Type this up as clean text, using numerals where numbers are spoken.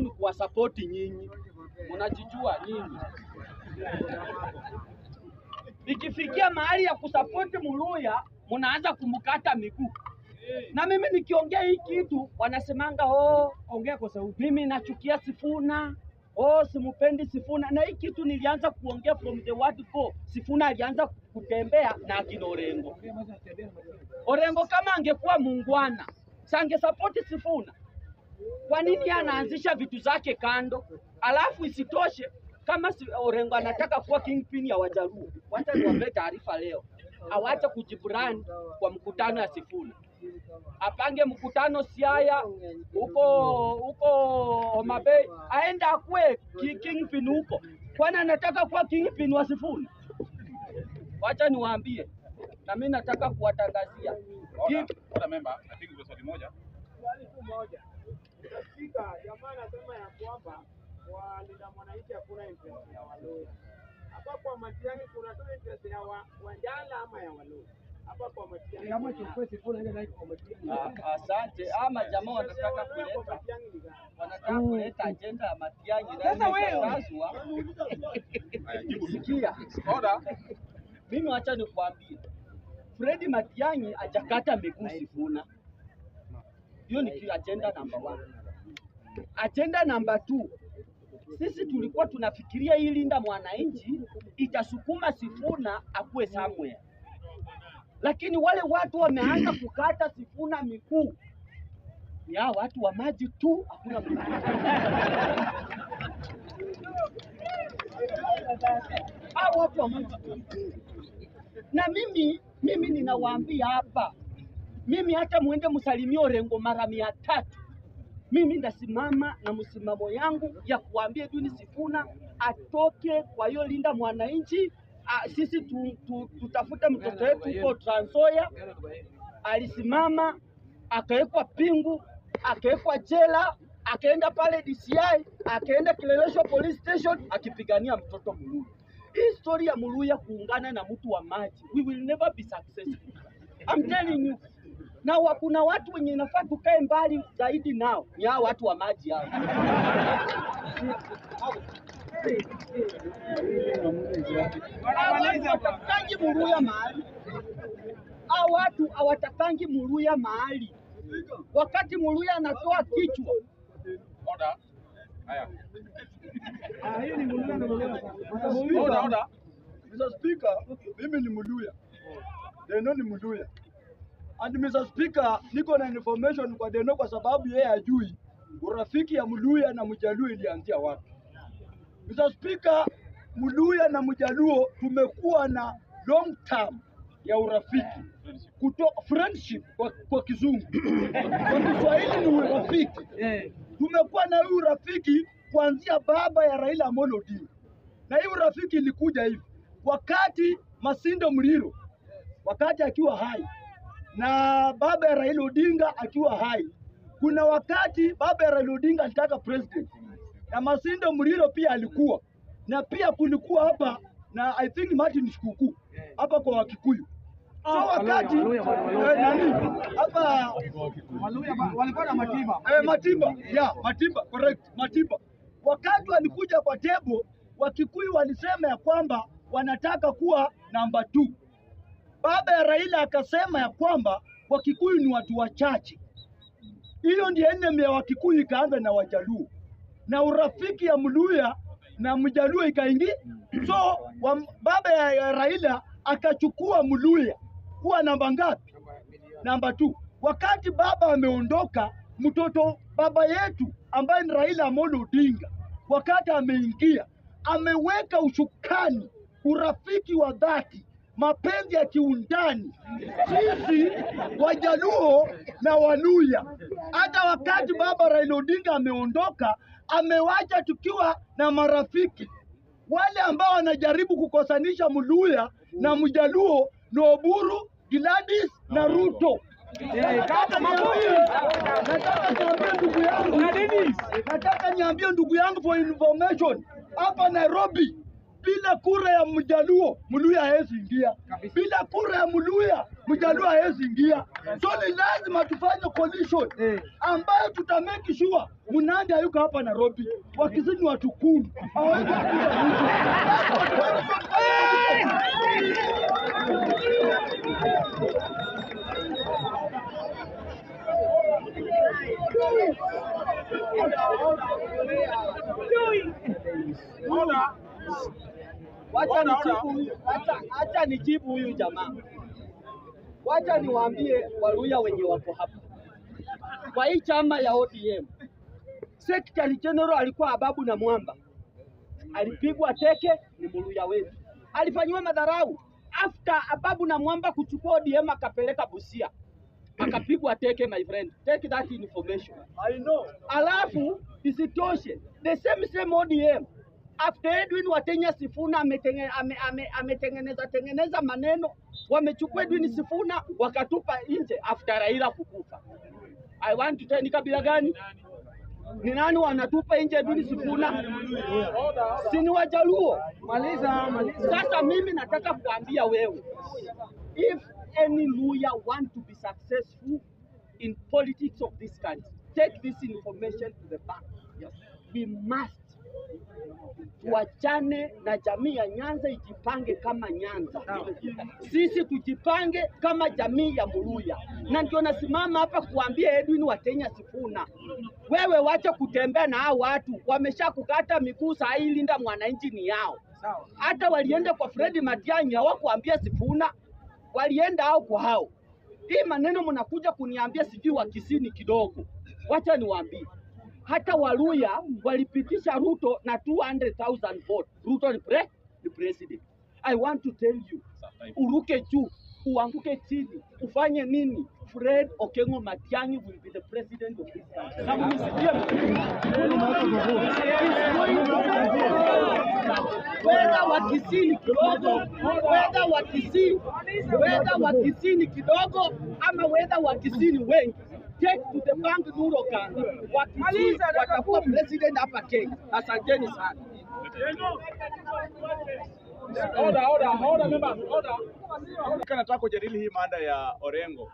ni kuwasapoti nyinyi, mnajijua nyinyi. Ikifikia mahali ya kusapoti Muluya, mnaanza kumkata miguu. Na mimi nikiongea hii kitu wanasemanga, oh, Ongea kwa sauti. mimi nachukia Sifuna, oh, simupendi Sifuna. Na hii kitu nilianza kuongea from the word go. Sifuna alianza kutembea na akina Orengo. Orengo kama angekuwa muungwana, sangesapoti Sifuna. Kwa nini anaanzisha vitu zake kando? Alafu isitoshe kama Orengo anataka kuwa kingpin ya Wajaluo, wacha niwape taarifa leo, awache kujibrand kwa mkutano ya Sifuna, apange mkutano Siaya huko huko Homa Bay, aende akuwe kingpin huko. Kwani anataka kuwa kingpin wa Sifuna? Wacha niwaambie, na mimi nataka kuwatangazia Order, order member, I think it swali moja. Swali tu moja. Spika, jamaa anasema ya kwamba walinda mwananchi hakuna interest ya Waluya. Hapa kwa Matiang'i kuna tu interest ya Wanjala ama ya Waluya. Hapa kwa Matiang'i. Kama chukue Sifuna ile like kwa Matiang'i. Asante. Ama jamaa Interest ya wanataka Waluya kwa kuleta Matiang'i ni gani? wanataka kuleta agenda ya Matiang'i na Sasa wewe- imekatazwa. Haya, jibu. Sikia, Order. mimi wacha nikuambie, Fred Matiang'i hajakata miguu Sifuna. Hiyo ni agenda number one. Agenda number two, sisi tulikuwa tunafikiria hii Linda Mwananchi itasukuma Sifuna akuwe somewhere, lakini wale watu wameanza kukata Sifuna miguu ni hao watu wa maji tu, hakuna mwingine. Hao watu wa maji tu. Na mimi ninawaambia hapa, mimi hata muende msalimie Orengo mara 300, mimi ndasimama na msimamo yangu ya kuambia Edwin Sifuna atoke kwa hiyo Linda Mwananchi. Sisi tutafute mtoto wetu huko Trans Nzoia. Alisimama akawekwa pingu, akawekwa jela, akaenda pale DCI, akaenda Kileleshwa police station akipigania mtoto Muluya. Hii story ya Muluya kuungana na mtu wa maji, we will never be successful. I'm telling you. Na kuna watu wenye inafaa tukae mbali zaidi nao ni hao watu wa maji hao. Hao watu hawatakangi Muluya mahali. Hao watu hawatakangi Muluya mahali. Wakati Muluya anatoa kichwa, Order. Haya. Ah, hiyo ni Muluya na Muluya. Order, order. Mr. Speaker, mimi ni Muluya. Deno ni Muluya. And Mr. Speaker, niko na information kwa Deno kwa sababu yeye hajui urafiki ya Muluya na Mjaluo ilianzia wapi. Mr. Speaker, Muluya na Mjaluo tumekuwa na long term ya urafiki friendship kwa Kizungu, kwa Kiswahili ni urafiki. Tumekuwa na hii urafiki kuanzia baba ya Raila Amolo Odinga, na hii urafiki ilikuja hivi wakati Masindo Mliro wakati akiwa hai na baba ya Raila Odinga akiwa hai. Kuna wakati baba ya Raila Odinga alitaka president na Masindo Mliro pia alikuwa na pia kulikuwa hapa na I think Martin Shikuku hapa kwa Wakikuyu. So wakati nani hapa Walikuwa na Matiba. Matiba, yeah, Matiba, correct, Matiba. Wakati walikuja kwa table, Wakikuyu walisema ya kwamba wanataka kuwa namba 2. Baba ya Raila akasema ya kwamba Wakikuyu ni watu wachache. Hiyo ndiyo enemy ya Wakikuyu ikaanza na Wajaluo, na urafiki ya Mluya na Mjaluo ikaingia. So baba ya Raila akachukua Mluya kuwa namba ngapi? Namba 2. Wakati baba ameondoka, mtoto baba yetu ambaye ni Raila Amolo Odinga, wakati ameingia, ameweka ushukani, urafiki wa dhati, mapenzi ya kiundani, sisi Wajaluo na Waluya. Hata wakati baba Raila Odinga ameondoka, amewacha tukiwa na marafiki wale ambao wanajaribu kukosanisha Mluya na Mjaluo ni Oburu, Gladys na Ruto. Nataka niambie ndugu yangu, nataka niambie ndugu yangu for information, hapa Nairobi Bila kura ya Mjaluo, Mluya hawezi ingia. Bila kura ya Mluya, Mjaluo hawezi ingia. So ni lazima tufanye coalition ambayo tuta make sure Mnandi hayuko hapa Nairobi, Wakisii ni watu 10, hawawezi kupiga mtu. Lazima tufanye Order. Wacha nijibu huyu, acha nijibu huyu jamaa. Wacha niwaambie Waluya wenye wako hapa kwa hii chama ya ODM. Secretary General alikuwa Ababu na Mwamba, alipigwa teke, ni Mluya wetu, alifanyiwa madharau after Ababu na Mwamba kuchukua ODM akapeleka Busia, akapigwa teke. My friend, take that information. I know. Alafu isitoshe the same same ODM after Edwin Watenya Sifuna ametengeneza tengeneza maneno, wamechukua Edwin Sifuna wakatupa nje after Raila kukufa. I want to tell, ni kabila gani? Ni nani wanatupa nje Edwin Sifuna? Si ni Wajaluo? Maliza, maliza. Sasa mimi nataka kuambia wewe, if any Luya want to be successful in politics of this country, take this information to the bank. We must tuachane na jamii ya Nyanza ijipange kama Nyanza, sisi tujipange kama jamii ya Muluya. Na ndio nasimama hapa kuambia Edwin Watenya Sifuna, wewe wacha kutembea na hao watu, wameshakukata miguu saa hii, linda mwananchi ni yao. Hata walienda kwa Fred Matiang'i hawakuambia Sifuna, walienda hao kwa hao. Hii maneno mnakuja kuniambia sijui wa Kisii kidogo, wacha niwaambie hata Waluya walipitisha Ruto na 200,000 vote. Ruto ni ni president. I want to tell you, uruke juu uanguke chini ufanye nini, Fred Okengo Matiang'i will be the president of this country. Na mnisikie whether wa Kisii ni kidogo, whether wa Kisii, whether wa Kisii ni kidogo ama whether wa Kisii ni wengi. Take to the bank Nuro Kanga. Wa Kisii watakuwa president hapa Kenya. Asanteni sana. Order, order, order, members, order. Nataka kujadili hii mada ya Orengo.